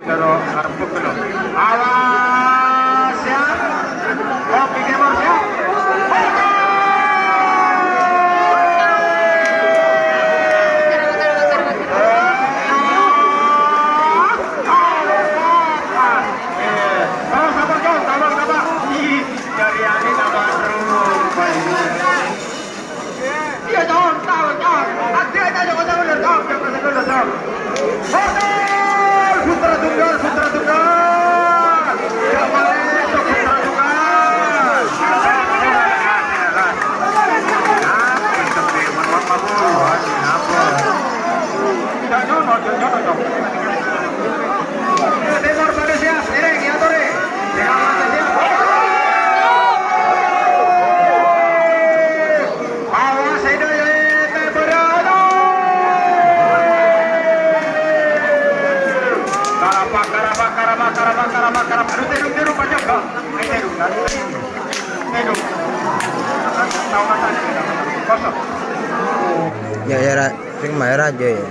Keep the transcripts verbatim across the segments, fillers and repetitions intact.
Karo ngarepek lho. Awas, siap. Kopi Kemor, siap. Terus, sabar, Jong. Sabar, sabar. Ih, dari Ani tambah terus. Iya, Cong, tahu, Cong. Hati-hati aja, kocok dulu, Cong. Jangan kocok dulu, Cong. Betul, putra tunggal, putra tunggal. Jangan itu putra tunggal. Apa? Jangan, jangan, jangan, Cong. Timur pada siap, Ering, ya, Tore. Ya, ya, Ra. Sing maèn raja, ya.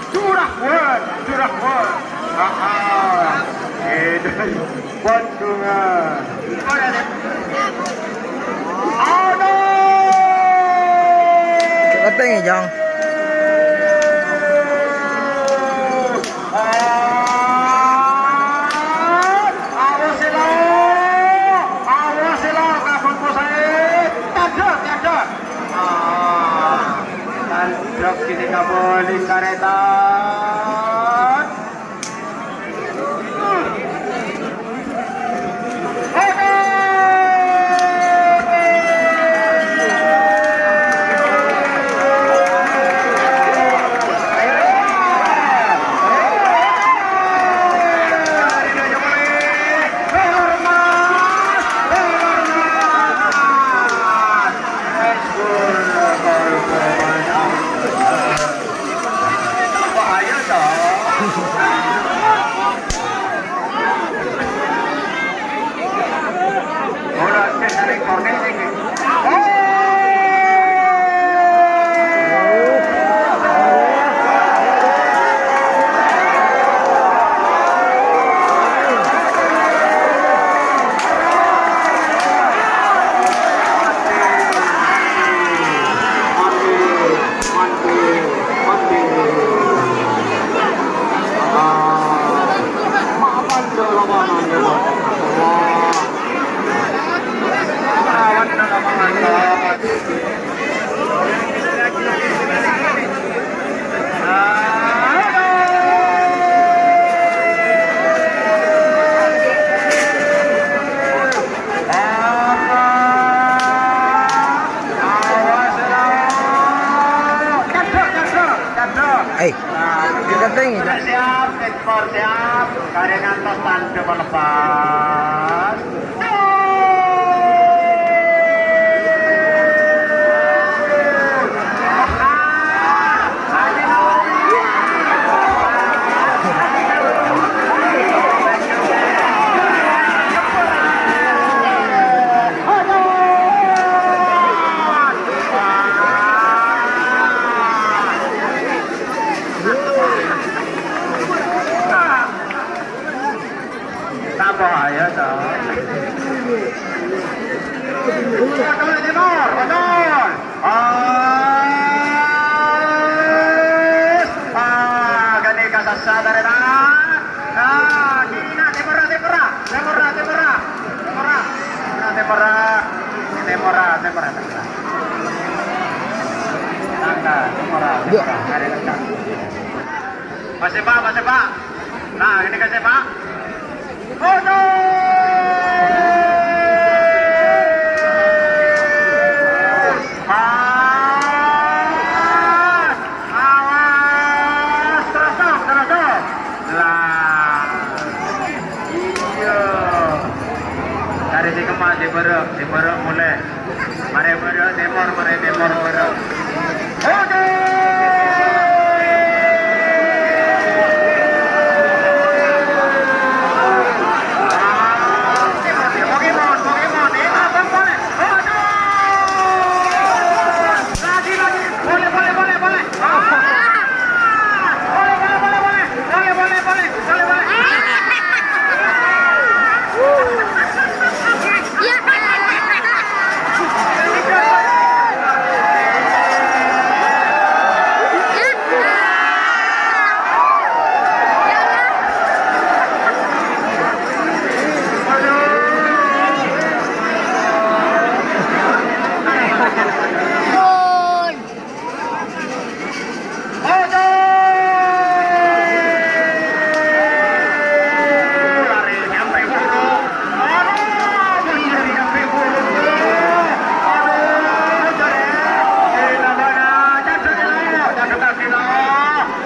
Curah won, curah won. Aha. Itu. Bendungan. Aduh. Cek keting, Jang. Awas, Sila. Awas, Sila. Kabut Musaid. Tadok, tadok. Ah. Tadok ini kabali kareta. Bahaya, toh. Ora, sing saling konek iki. Oh! Awas, Ro. Cedhak, cedhak, cedhak. Hei, kita tengok. Siap, ekspor siap. Kare ngantos tandha melepas. Apa ya, toh? Betul, betul. Ah, ah, ghânèka Sadhâjâna. Nah, kèngèng, tèmorra, tèmorra. Tèmorra, tèmorra. Tèmorra, tèmorra. Tèmorra, tèmorra, tèmorra. Tangka, tèmorra, tèmorra. Arè tangka. Masih, Pak, masih, Pak. Nah, ini kasih, Pak. Ojo! Awas! Awas! Terasa, terasa! Lah. Iyâ. Cari si Kemal, si Barok, si Barok mulai. Marè bârâ' tèmor, marè tèmor bârâ'. Ojo! Pokemon, Pokemon, Pokemon, eh, apa, boleh? Ojo! Lagi, lagi, boleh, boleh, boleh, boleh. Ah! Boleh, boleh, boleh, boleh. Boleh, boleh, boleh. Boleh, boleh.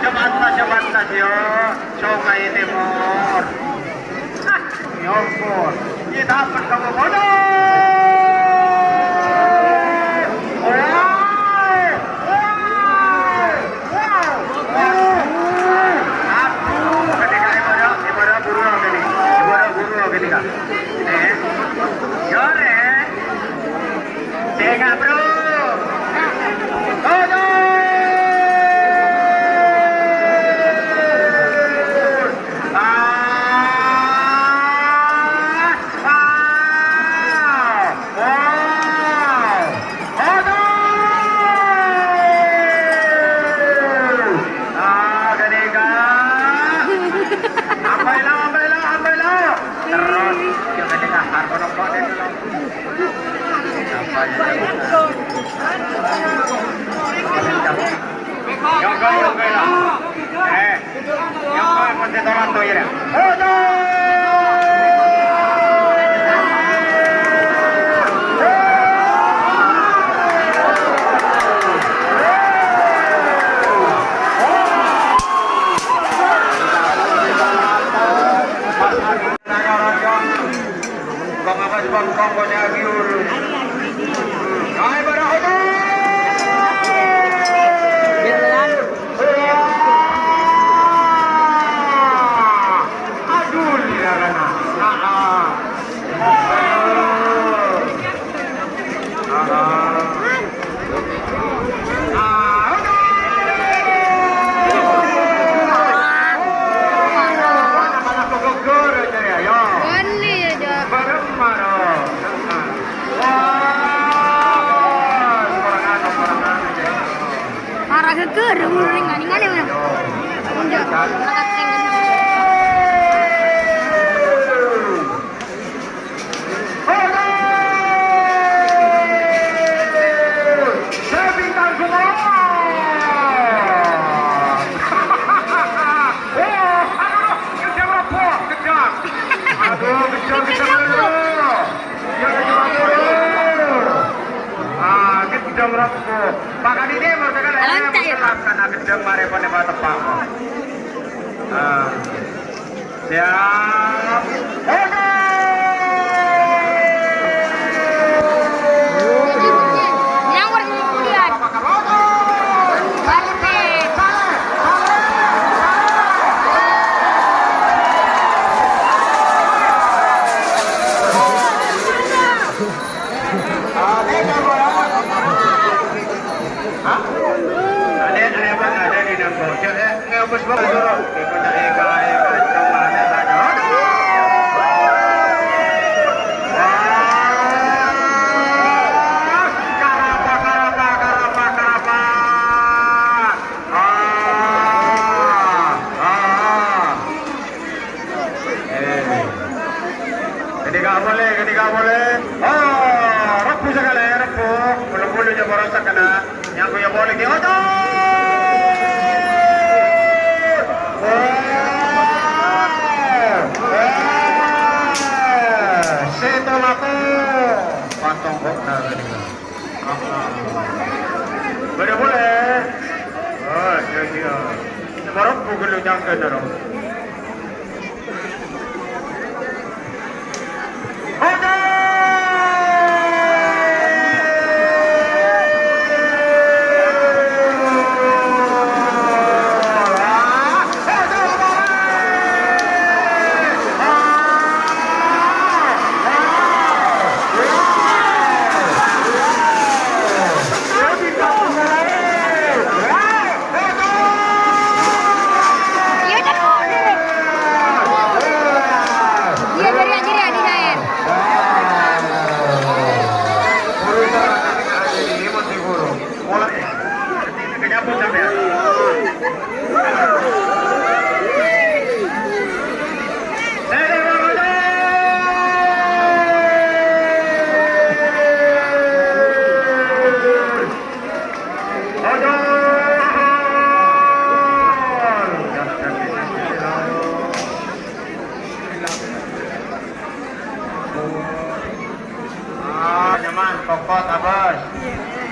Cepat, cepat, cepat, yo. Sungai Timur. Nyompor. Iyâ, tapet kamu bodoh. Wow. Wow. Wow. Wow. Aduh, ketika ibadah, ibadah guru gini. Ibadah guru gini, Kak. Eh. Yo, Rek. Sènga', Bro. Toju'! Ah! Ah! Wow! Toju'! Ah, ghânèka. Ambaila, ambaila, ambaila. Terros, iyâ, ghânèka, harpa nopo, deh. Para geger, mulai ngani-ngani, men. Enggak, enggak. Aduh, kejang, kejang, kejang. Ya, kejang, kejang. Ah, kejang, rabu. Pak Kadhi Timur, tekan, eh, Lancar, ya? Telat, karena kejang, mari, pada, pada, tepat. Ah. Siap. Oke. Yang warna kemudian. Baru nih. Ah, nyaman, kokot, abas.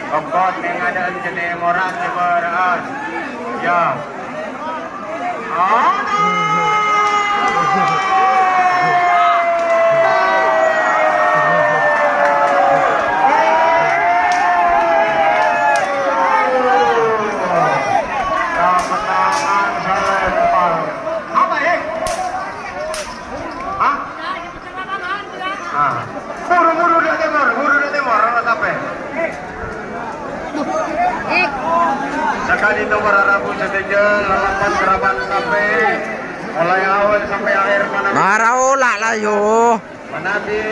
Kokot, neng ada encene morat, nyebaraan. Ya. Apa, eh? Hah? Ah. Buru-buru dâ' tèmor, buru dâ' tèmor, ana sapè? Eh. Sakadi to para rabu sadhâjâ, lalampana kerabat sapè. Mulai awal sampai akhir mana. Mara ola' la, yo. Manabi